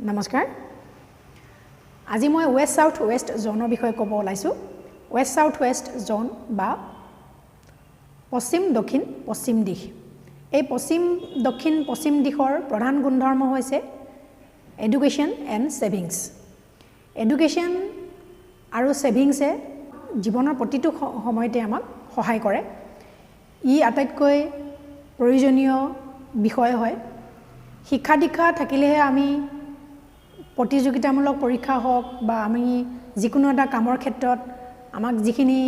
নমস্কাৰ। আজি মই ৱেষ্ট চাউথ ৱেষ্ট জ'নৰ বিষয়ে ক'ব ওলাইছোঁ। ৱেষ্ট চাউথ ৱেষ্ট জ'ন বা পশ্চিম দক্ষিণ পশ্চিম দিশ। এই পশ্চিম দক্ষিণ পশ্চিম দিশৰ প্ৰধান গুণধৰ্ম হৈছে এডুকেশ্যন এণ্ড ছেভিংছ। এডুকেশ্যন আৰু ছেভিংছে জীৱনৰ প্ৰতিটো সময়তে আমাক সহায় কৰে। ই আটাইতকৈ প্ৰয়োজনীয় বিষয় হয়। শিক্ষা দীক্ষা থাকিলেহে আমি প্ৰতিযোগিতামূলক পৰীক্ষা হওক বা আমি যিকোনো এটা কামৰ ক্ষেত্ৰত আমাক যিখিনি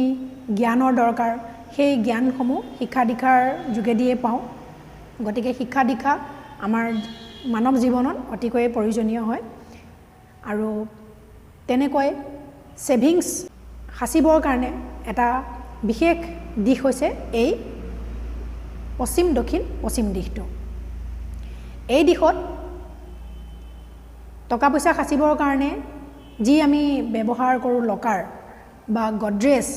জ্ঞানৰ দৰকাৰ, সেই জ্ঞানসমূহ শিক্ষা দীক্ষাৰ যোগেদিয়ে পাওঁ। গতিকে শিক্ষা দীক্ষা আমাৰ মানৱ জীৱনত অতিকৈয়ে প্ৰয়োজনীয় হয়। আৰু তেনেকৈ ছেভিংছ সাঁচিবৰ কাৰণে এটা বিশেষ দিশ হৈছে এই পশ্চিম দক্ষিণ পশ্চিম দিশটো। এই দিশত টকা পইচা সাঁচিবৰ কাৰণে যি আমি ব্যৱহাৰ কৰোঁ, লকাৰ বা গডৰেজ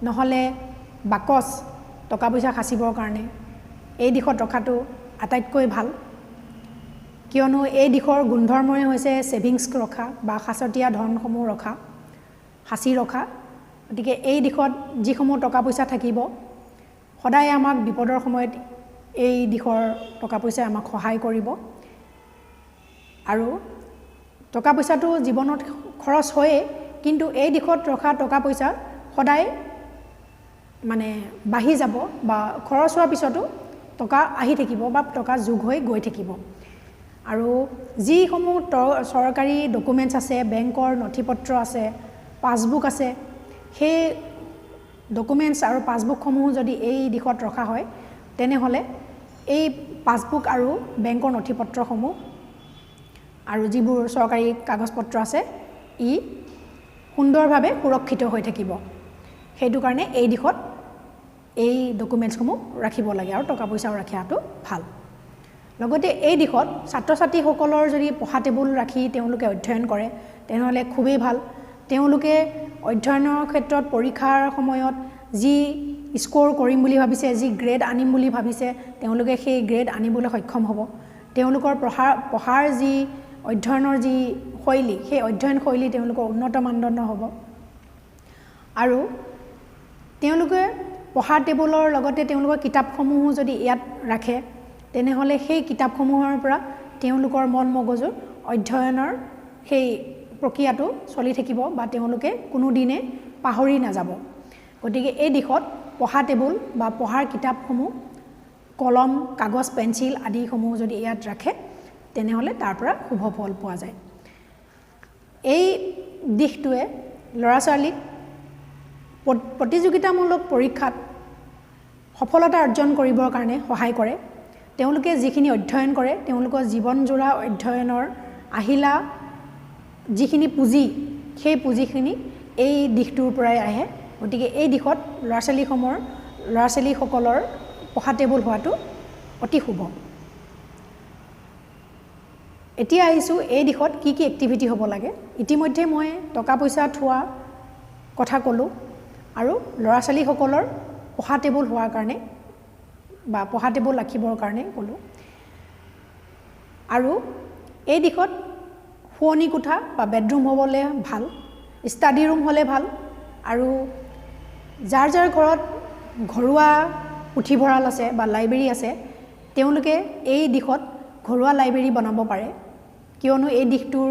নহ'লে বাকচ, টকা পইচা সাঁচিবৰ কাৰণে এই দিশত ৰখাটো আটাইতকৈ ভাল। কিয়নো এই দিশৰ গুণধৰ্মই হৈছে ছেভিংছ ৰখা বা সাঁচতীয়া ধনসমূহ ৰখা, সাঁচি ৰখা। গতিকে এই দিশত যিসমূহ টকা পইচা থাকিব, সদায় আমাক বিপদৰ সময়ত এই দিশৰ টকা পইচাই আমাক সহায় কৰিব। আৰু টকা পইচাটো জীৱনত খৰচ হয়েই, কিন্তু এই দিশত ৰখা টকা পইচা সদায় মানে বাঢ়ি যাব বা খৰচ হোৱাৰ পিছতো টকা আহি থাকিব বা টকা যোগ হৈ গৈ থাকিব। আৰু যিসমূহ চৰকাৰী ডকুমেণ্টছ আছে, বেংকৰ নথি পত্ৰ আছে, পাছবুক আছে, সেই ডকুমেণ্টছ আৰু পাছবুকসমূহ যদি এই দিশত ৰখা হয়, তেনেহ'লে এই পাছবুক আৰু বেংকৰ নথি পত্ৰসমূহ আৰু যিবোৰ চৰকাৰী কাগজ পত্ৰ আছে, ই সুন্দৰভাৱে সুৰক্ষিত হৈ থাকিব। সেইটো কাৰণে এই দিশত এই ডকুমেণ্টছসমূহ ৰাখিব লাগে আৰু টকা পইচাও ৰখাটো ভাল। লগতে এই দিশত ছাত্ৰ ছাত্ৰীসকলৰ যদি পঢ়া টেবুল ৰাখি তেওঁলোকে অধ্যয়ন কৰে, তেনেহ'লে খুবেই ভাল। তেওঁলোকে অধ্যয়নৰ ক্ষেত্ৰত পৰীক্ষাৰ সময়ত যি স্ক'ৰ কৰিম বুলি ভাবিছে, যি গ্ৰেড আনিম বুলি ভাবিছে, তেওঁলোকে সেই গ্ৰেড আনিবলৈ সক্ষম হ'ব। তেওঁলোকৰ পঢ়াৰ যি অধ্যয়নৰ যি শৈলী, সেই অধ্যয়ন শৈলী তেওঁলোকৰ উন্নত মানদণ্ডৰ হ'ব। আৰু তেওঁলোকে পঢ়া টেবুলৰ লগতে তেওঁলোকৰ কিতাপসমূহো যদি ইয়াত ৰাখে, তেনেহ'লে সেই কিতাপসমূহৰ পৰা তেওঁলোকৰ মন মগজুৰ অধ্যয়নৰ সেই প্ৰক্ৰিয়াটো চলি থাকিব বা তেওঁলোকে কোনোদিনে পাহৰি নাযাব। গতিকে এই দিশত পঢ়া টেবুল বা পঢ়াৰ কিতাপসমূহ, কলম, কাগজ, পেঞ্চিল আদিসমূহ যদি ইয়াত ৰাখে, তেনেহ'লে তাৰ পৰা শুভ ফল পোৱা যায়। এই দিশটোৱে ল'ৰা ছোৱালীক প্ৰতিযোগিতামূলক পৰীক্ষাত সফলতা অৰ্জন কৰিবৰ কাৰণে সহায় কৰে। তেওঁলোকে যিখিনি অধ্যয়ন কৰে, তেওঁলোকৰ জীৱনজোৰা অধ্যয়নৰ আহিলা যিখিনি পুঁজি, সেই পুঁজিখিনি এই দিশটোৰ পৰাই আহে। গতিকে এই দিশত ল'ৰা ছোৱালীসকলৰ পঢ়া টেবুল হোৱাটো অতি শুভ। এতিয়া আহিছোঁ এই দিশত কি কি এক্টিভিটি হ'ব লাগে। ইতিমধ্যে মই টকা পইচা থোৱা কথা ক'লোঁ আৰু ল'ৰা ছোৱালীসকলৰ পঢ়া টেবুল হোৱাৰ কাৰণে বা পঢ়া টেবুল ৰাখিবৰ কাৰণে ক'লোঁ। আৰু এই দিশত শোৱনি কোঠা বা বেডৰুম হ'বলৈ ভাল, ষ্টাডি ৰুম হ'লে ভাল। আৰু যাৰ যাৰ ঘৰত ঘৰুৱা পুথিভঁৰাল আছে বা লাইব্ৰেৰী আছে, তেওঁলোকে এই দিশত ঘৰুৱা লাইব্ৰেৰী বনাব পাৰে। কিয়নো এই দিশটোৰ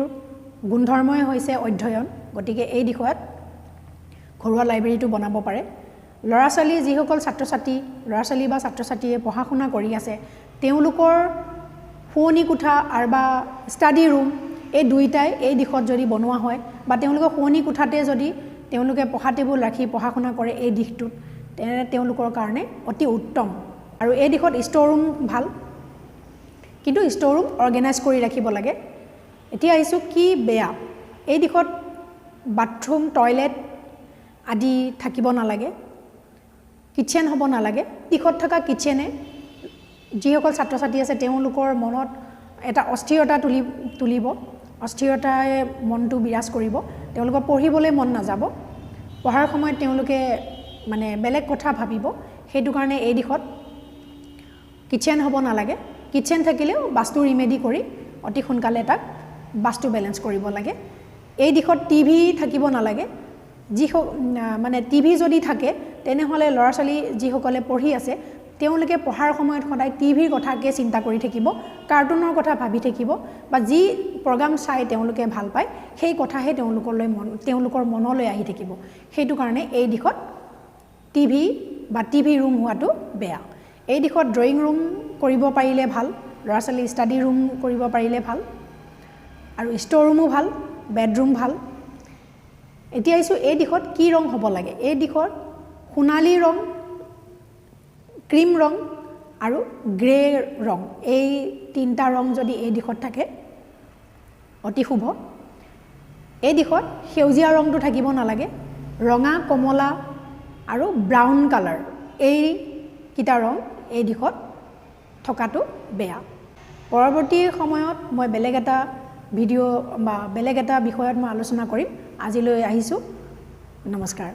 গুণধৰ্মই হৈছে অধ্যয়ন। গতিকে এই দিশত ঘৰুৱা লাইব্ৰেৰীটো বনাব পাৰে। ল'ৰা ছোৱালী, যিসকল ছাত্ৰ ছাত্ৰী, ল'ৰা ছোৱালী বা ছাত্ৰ ছাত্ৰীয়ে পঢ়া শুনা কৰি আছে, তেওঁলোকৰ শোৱনি কোঠা আৰু বা ষ্টাডি ৰুম, এই দুয়োটাই এই দিশত যদি বনোৱা হয় বা তেওঁলোকৰ শোৱনি কোঠাতে যদি তেওঁলোকে পঢ়া টেবুল ৰাখি পঢ়া শুনা কৰে এই দিশটোত, তেনে তেওঁলোকৰ কাৰণে অতি উত্তম। আৰু এই দিশত ষ্ট'ৰ ৰুম ভাল, কিন্তু ষ্ট'ৰ ৰুম অৰ্গেনাইজ কৰি ৰাখিব লাগে। এতিয়া আহিছোঁ কি বেয়া। এই দিশত বাথৰুম, টয়লেট আদি থাকিব নালাগে, কিটচেন হ'ব নালাগে। দিশত থকা কিটচেনে যিসকল ছাত্ৰ ছাত্ৰী আছে, তেওঁলোকৰ মনত এটা অস্থিৰতা তুলিব। অস্থিৰতাই মনটো বিৰাজ কৰিব, তেওঁলোকৰ পঢ়িবলৈ মন নাযাব। পঢ়াৰ সময়ত তেওঁলোকে মানে বেলেগ কথা ভাবিব। সেইটো কাৰণে এই দিশত কিটচেন হ'ব নালাগে। কিটচেন থাকিলেও বাস্তু ৰিমেডি কৰি অতি সোনকালে তাক বাস্তু বেলেঞ্চ কৰিব লাগে। এই দিশত টিভি থাকিব নালাগে। যি মানে টিভি যদি থাকে, তেনেহ'লে ল'ৰা ছোৱালী যিসকলে পঢ়ি আছে, তেওঁলোকে পঢ়াৰ সময়ত সদায় টিভিৰ কথাকে চিন্তা কৰি থাকিব, কাৰ্টুনৰ কথা ভাবি থাকিব, বা যি প্ৰগ্ৰাম চাই তেওঁলোকে ভাল পায় সেই কথাহে তেওঁলোকলৈ মন তেওঁলোকৰ মনলৈ আহি থাকিব। সেইটো কাৰণে এই দিশত টিভি বা টিভি ৰুম হোৱাটো বেয়া। এই দিশত ড্ৰয়িং ৰুম কৰিব পাৰিলে ভাল, ল'ৰা ছোৱালী ষ্টাডি ৰুম কৰিব পাৰিলে ভাল, আৰু ষ্ট'ৰ ৰুমো ভাল, বেডৰুম ভাল। এতিয়া আহিছোঁ এই দিশত কি ৰং হ'ব লাগে। এই দিশত সোণালী ৰং, ক্ৰীম ৰং আৰু গ্ৰে ৰং, এই তিনিটা ৰং যদি এই দিশত থাকে অতি শুভ। এই দিশত সেউজীয়া ৰংটো থাকিব নালাগে। ৰঙা, কমলা আৰু ব্ৰাউন কালাৰ, এইকেইটা ৰং এই দিশত থকাটো বেয়া। পৰৱৰ্তী সময়ত মই বেলেগ এটা ভিডিঅ' বা বেলেগ এটা বিষয়ত মই আলোচনা কৰিম। আজিলৈ আহিছোঁ, নমস্কাৰ।